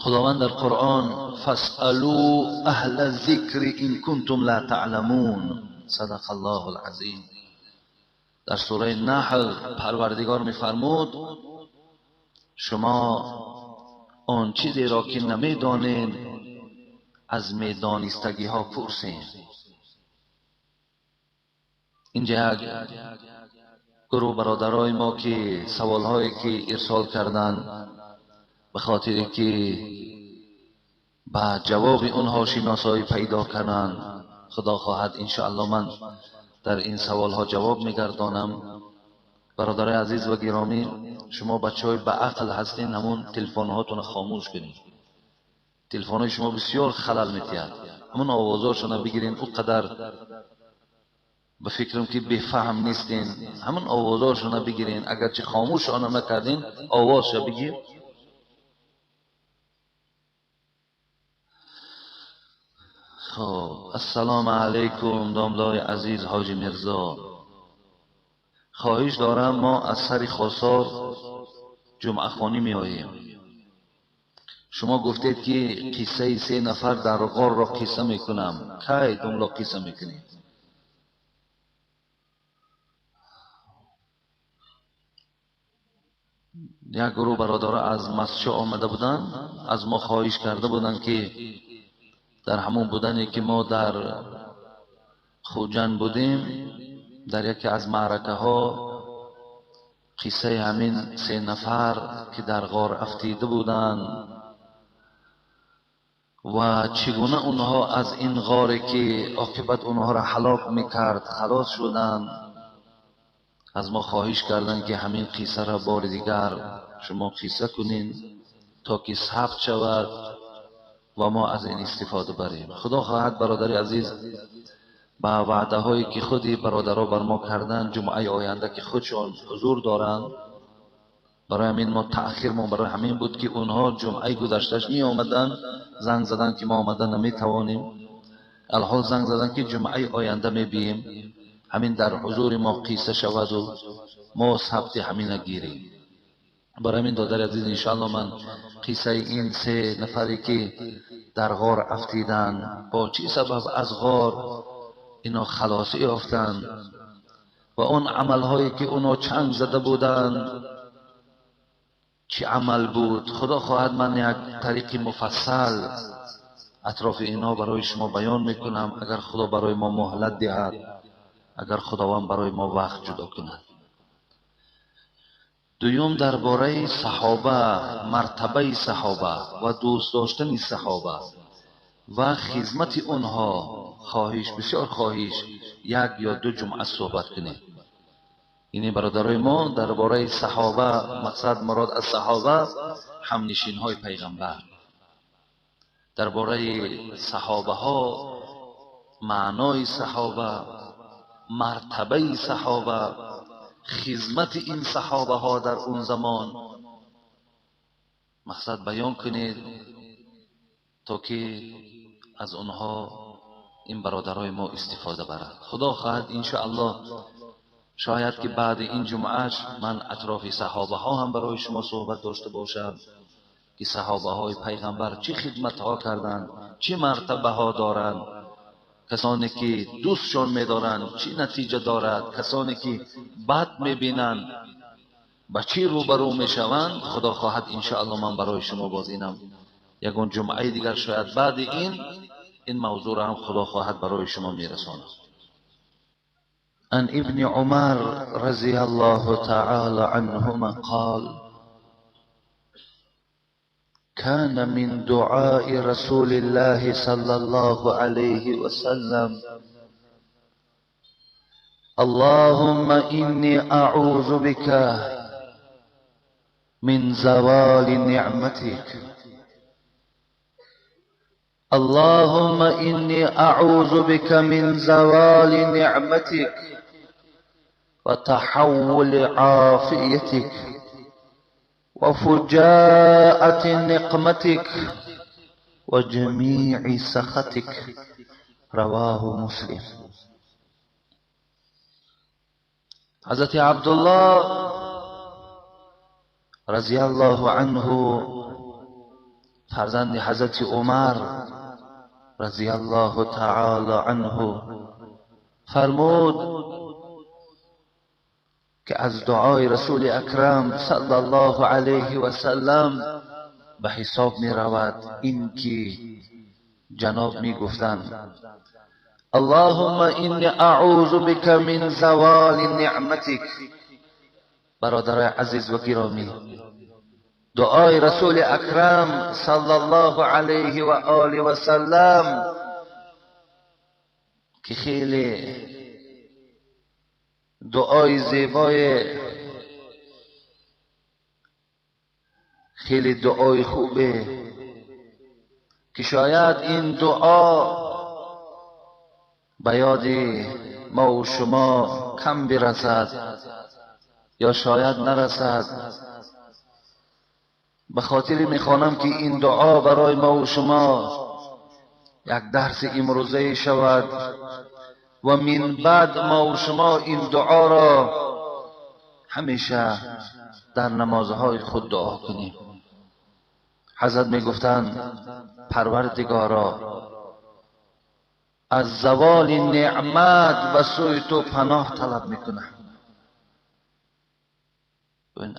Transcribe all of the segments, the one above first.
خداوند در قرآن فاسألوا اهل الذکر ان کنتم لا تعلمون، صدق الله العظیم. در سوره نحل پروردگار میفرمود شما آن چیزی را که نمیدانید از میدانستگی ها پرسید. اینجا یک گروه برادرای ما که سوال هایی که ارسال کردند به خاطر که به جواب اونها شناسایی پیدا کنند، خدا خواهد انشاءالله من در این سوال ها جواب میگردانم. برادرای عزیز و گرامی، شما بچه های به عقل هستین، همون تلفن هاتون خاموش کنید. تلفن های شما بسیار خلل میتید، همون آوازاشون بگیرین. او قدر به فکرم که بفهم نیستین، همون آوازاشون بگیرین. اگرچه خاموش آنم نکردین، آوازش بگیر. خب، السلام علیکم داملای عزیز حاجی میرزا، خواهش دارم ما از سر خسار جمعه خوانی می آییم. شما گفتید که قصه سه نفر در غار را قصه میکنم. کی داملا قصه میکنید؟ یک گروه برادرها از مسجد آمده بودند، از ما خواهش کرده بودند که در همون بودنی که ما در خوجند بودیم، در یکی از معرکه ها قصه همین سه نفر که در غار افتیده بودند و چگونه اونها از این غاری که عاقبت اونها را هلاک میکرد خلاص شدند، از ما خواهش کردند که همین قصه را بار دیگر شما قصه کنین تا که ثبت شود و ما از این استفاده بریم. خدا خواهد برادر عزیز با وعده هایی که خودی برادرها بر ما کردن، جمعه آینده که خودشان حضور دارند، برای همین ما تأخیر ما برای همین بود که اونها جمعه گذشتهش می آمدن، زنگ زدن که ما آمدن نمی توانیم، الحال زنگ زدن که جمعه آینده می بیم، همین در حضور ما قصه شود و ما ثبت همین گیریم. برای همین دادر عزیز انشاءالله من قصه این سه نفری که در غار افتیدن، با چی سبب از غار اینا خلاصی یافتند و اون عملهایی که اونا چنگ زده بودند چی عمل بود، خدا خواهد من یک طریق مفصل اطراف اینا برای شما بیان میکنم، اگر خدا برای ما مهلت دهد، اگر خداوند برای ما وقت جدا کند. دوم، درباره صحابه، مرتبه صحابه و دوست داشتن صحابه و خدمت اونها خواهش، بسیار خواهش یک یا دو جمعه صحبت کنید. یعنی برادرای ما درباره صحابه، مقصد مراد از صحابه همنشین های پیغمبر، درباره صحابه ها، معنای صحابه، مرتبه صحابه، خدمت این صحابه ها در اون زمان، مقصد بیان کنید تا که از اونها این برادرای ما استفاده برد. خدا خواهد انشاءالله شاید که بعد این جمعهش من اطراف صحابه ها هم برای شما صحبت داشته باشم که صحابه های پیغمبر چه خدمت ها کردند، چه مرتبه ها دارند، کسانی که دوستشان می‌دارند چه نتیجه دارد، کسانی که بد می‌بینند با چی روبرو می‌شوند. خدا خواهد انشاءالله من برای شما باز اینم یگان جمعه دیگر شاید بعد این موضوع را هم خدا خواهد برای شما میرساند. عن ابن عمر رضی الله تعالى عنهما قال كان من دعاء رسول الله صلى الله عليه وسلم اللهم إني أعوذ بك من زوال نعمتك، اللهم إني أعوذ بك من زوال نعمتك وتحول عافيتك وفجاءة نقمتك وجميع سخطك. رواه مسلم. حضرت عبدالله رضی الله عنه فرزند حضرت عمر رضی الله تعالی عنه فرمود که از دعای رسول اکرم صلی الله علیه و سلم به حساب می رود این که جناب می گفتند اللهم انی اعوذ بک من زوال نعمتک. برادرای عزیز و گرامی، دعای رسول اکرم صلی الله علیه و آله و سلم که خیلی دعای زیبای، خیلی دعای خوبه که شاید این دعا به یاد ما و شما کم برسد یا شاید نرسد. به خاطر میخوانم که این دعا برای ما و شما یک درس امروزه شود و من بعد ما و شما این دعا را همیشه در نمازهای خود دعا کنیم. حضرت میگفتند پروردگارا، از زوال نعمت به سوی تو پناه طلب میکنم.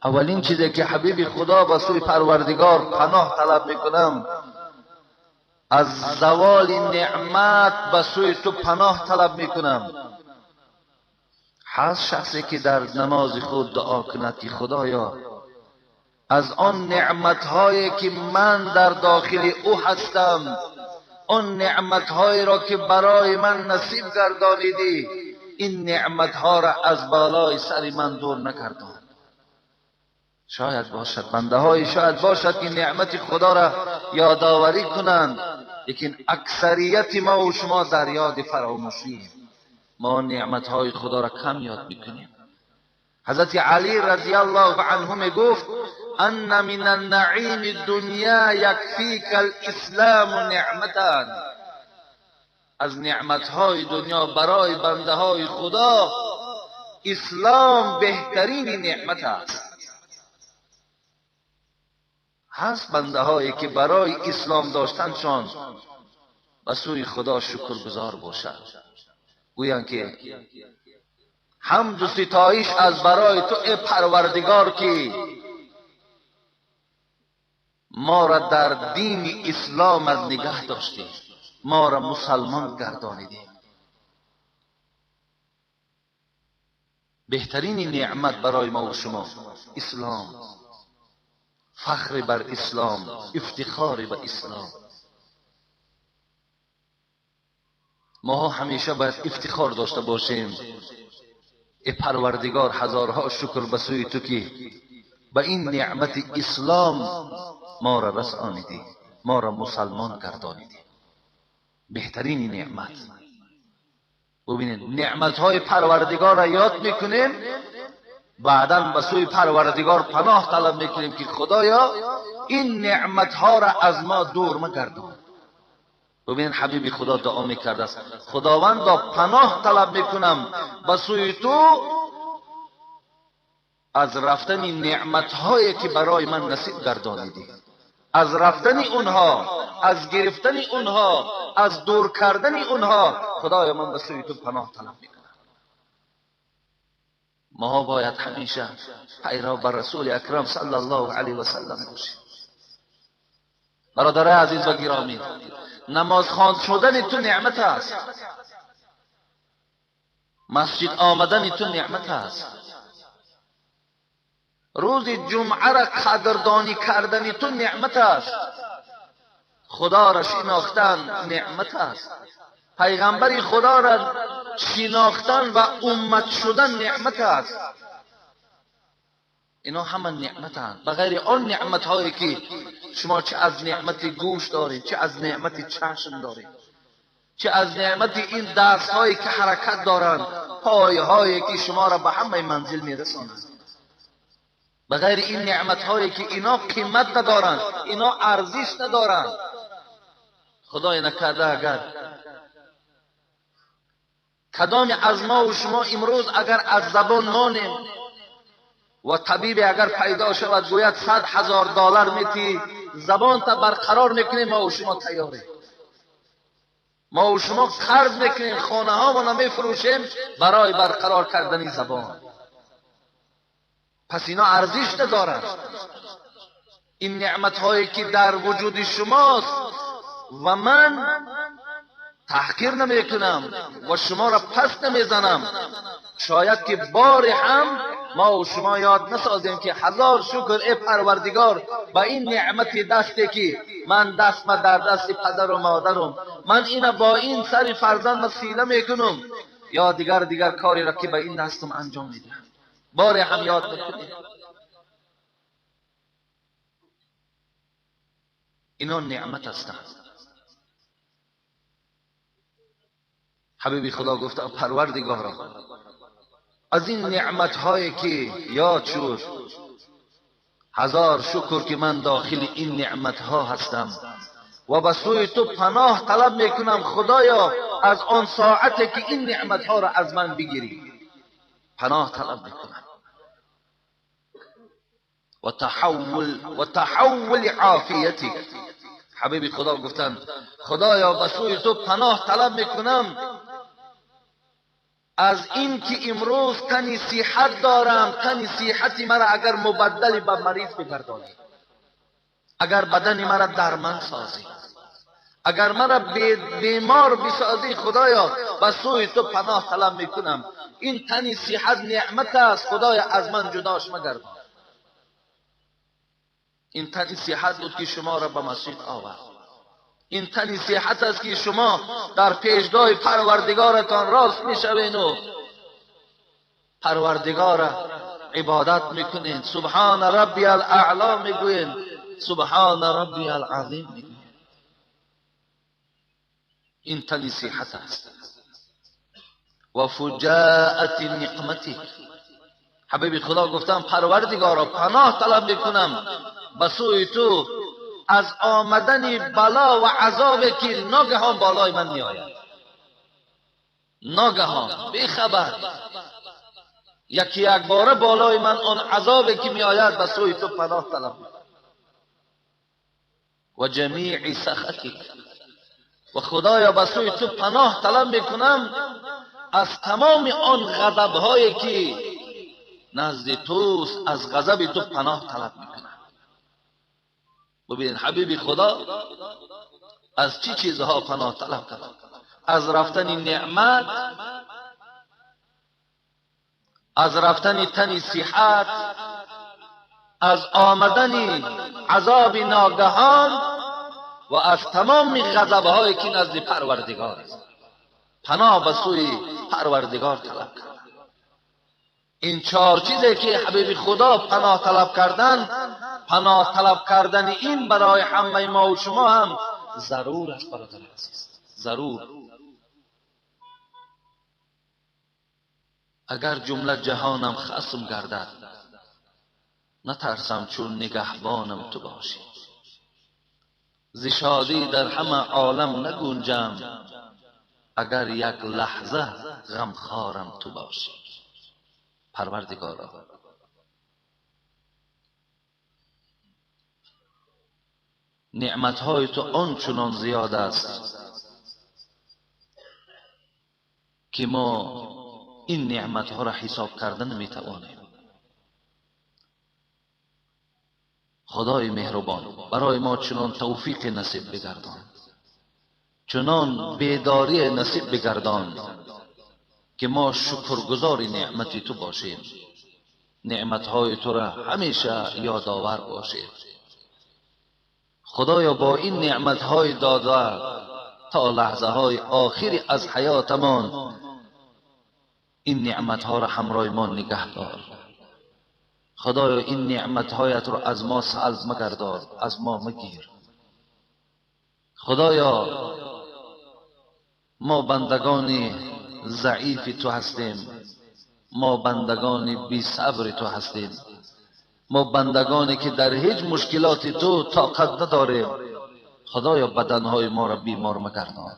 اولین چیزی که حبیب خدا به سوی پروردگار پناه طلب میکنم، از زوال نعمت به سوی تو پناه طلب میکنم. هست شخصی که در نماز خود دعا کند که خدایا از آن نعمتهایی که من در داخل او هستم، آن نعمتهایی را که برای من نصیب گردانیدی، این نعمتها را از بالای سر من دور نگردان. شاید باشد بنده های، شاید باشد که نعمت خدا را یادآوری کنند، لیکن اکثریت ما و شما در یاد فراموشیم. ما نعمتهای خدا را کم یاد میکنیم. حضرت علی رضی الله عنه میگفت ان من النعیم الدنیا یکفیک الاسلام نعمتا. از نعمتهای دنیا برای بنده های خدا اسلام بهترین نعمت است. هست بنده هایی که برای اسلام داشتنشان به سوی خدا شکرگزار باشند، گویند که حمد و ستایش از برای تو ای پروردگار که ما را در دین اسلام از نگه داشتی، ما را مسلمان گردانیدی. بهترین نعمت برای ما و شما اسلام، فخر بر اسلام، افتخار بر اسلام. ما همیشه باید افتخار داشته باشیم. ای پروردگار، هزارها شکر به سوی تو که به این نعمت اسلام ما را رسانیدی، ما را مسلمان گردانیدی. بهترین نعمت. ببینید نعمتهای پروردگار را یاد میکنیم، بعدا به سوی پروردگار پناه طلب میکنیم که خدایا این نعمتها را از ما دور مگردان. ببینید حبیب خدا دعا میکرده است، خداوندا پناه طلب میکنم به سوی تو از رفتن نعمتهایی که برای من نصیب گردانیدی، از رفتن اونها، از گرفتن اونها، از دور کردن اونها، خدای من به سوی تو پناه طلب میکنم. ما باید همیشه پیرو بر رسول اکرم صلی الله علیه و سلم باشیم. برادرای عزیز و گرامی، نماز خوان شدن تو نعمت است، مسجد آمدن تو نعمت است، روز جمعه را قدردانی کردن تو نعمت است، خدا را شناختن نعمت است، پیغمبر خدا را شناختن و امت شدن نعمت است. اینا همه نعمت هستند. بغیر آن نعمت هایی که شما چه از نعمت گوش دارید، چه از نعمت چشم دارید، چه از نعمت این دست هایی که حرکت دارند، پای هایی که شما را به همه منزل میرسانند، بغیر این نعمت هایی که اینا قیمت ندارند، اینا ارزش ندارند. خدای نکرده اگر کدام از ما و شما امروز اگر از زبان مانیم و طبیب اگر پیدا شود گوید $100,000 میتی زبان تا برقرار میکنیم، ما و شما تیاریم، ما و شما قرض میکنیم، خانه ها ما میفروشیم برای برقرار کردن زبان. پس اینا ارزش ندارند. این نعمت هایی که در وجود شماست و من تحقیر نمیکنم و شما را پس نمیزنم، شاید که بار هم ما و شما یاد نسازیم که هزار شکر ای پروردگار با این نعمت دستی که من دست ما در دست پدر و مادرم، من اینا با این سر فرزند سیله میکنم یا دیگر کاری را که با این دستم انجام میدم، بار هم یاد نکنیم. اینا نعمت هستند. حبیبی خدا گفت پروردگارا از این نعمت هایی که یاد شد، هزار شکر که من داخل این نعمت ها هستم و به سوی تو پناه طلب میکنم خدایا از آن ساعتی که این نعمت ها را از من بگیری پناه طلب میکنم. و تحول عافیتی. حبیبی خدا گفتن خدایا به سوی تو پناه طلب میکنم از این که امروز تنی صحت دارم، تنی صحتی مرا اگر مبدل به مریض بگردانی، اگر بدن مرا درمان سازی، اگر مرا بیمار بسازی، خدایا به سوی تو پناه طلب میکنم. این تنی صحت نعمت است، خدایا از من جداش مگردان. این تنی صحت بود که شما را به مسجد آورد. این تنی صحت است که شما در پیشگاه پروردگارتان راست میشوین و پروردگار عبادت میکنین، سبحان ربی الاعلا میگوین، سبحان ربی العظیم میگوین. این تنی صحت است. و فجاءت نقمتی. حبیب خدا گفتم پروردگارا پناه طلب میکنم به سوی تو از آمدن بلا و عذاب که ناگهان بالای من می آید، ناگهان بی خبر یکی یک باره بالای من آن عذاب که می آید، به سوی تو پناه طلب. و جمیع سخطک. و خدایا به سوی تو پناه طلب میکنم از تمام آن غضب هایی که نزد توست، از غضب تو پناه طلب میکنم. ببین حبیبی خدا از چی چیزها پناه طلب کرد؟ از رفتن نعمت، از رفتن تن صحت، از آمدن عذاب ناگهان و از تمام غضبهایی که نزد پروردگار است. پناه به سوی پروردگار طلب کرد. این چهار چیزی که حبیب خدا پناه طلب کردن، پناه طلب کردن این برای همه ما و شما هم ضرور است برادر عزیز، ضرور. اگر جمله جهانم خصم گردد، نترسم چون نگهبانم تو باشی. ز شادی در همه عالم نگنجم، اگر یک لحظه غمخوارم تو باشی. پروردگارا نعمتهای تو آنچنان زیاد است که ما این نعمتها را حساب کردن نمیتوانیم. خدای مهربان برای ما چنان توفیق نصیب بگردان، چنان بیداری نصیب بگردان که ما شکرگزار نعمت تو باشیم، نعمتهای تو را همیشه یادآور باشیم. خدایا با این نعمتهای داده تا لحظه های آخری از حیاتمان این نعمتها را همراه ما نگه دار. خدایا این نعمتهایت را از ما سلب مگردان، از ما مگیر. خدایا ما بندگان ضعیف تو هستیم، ما بندگان بی صبر تو هستیم، ما بندگانی که در هیچ مشکلات تو طاقت نداریم. خدایا بدنهای ما را بیمار مگردان.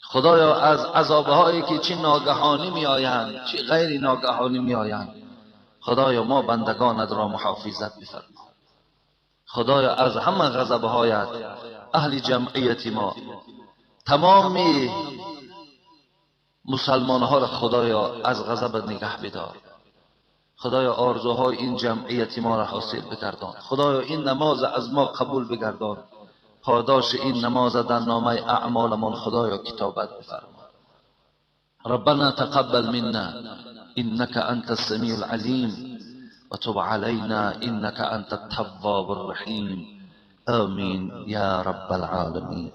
خدایا از عذابهایی که چه ناگهانی می آیند چه غیر ناگهانی می آیند، خدایا ما بندگانت را محافظت بفرما. خدایا از همه غضبهایت اهل جمعیت ما، تمام مسلمان ها را خدایا از غضب نگه بدار. خدایا آرزوهای این جمعیت ما را حاصل بگردان. خدایا این نماز از ما قبول بگردان. پاداش این نماز در نامه اعمالمان خدایا کتابت بفرما. ربنا تقبل منا انك انت السميع العليم وتب علينا انك انت التواب الرحيم. آمين يا رب العالمين.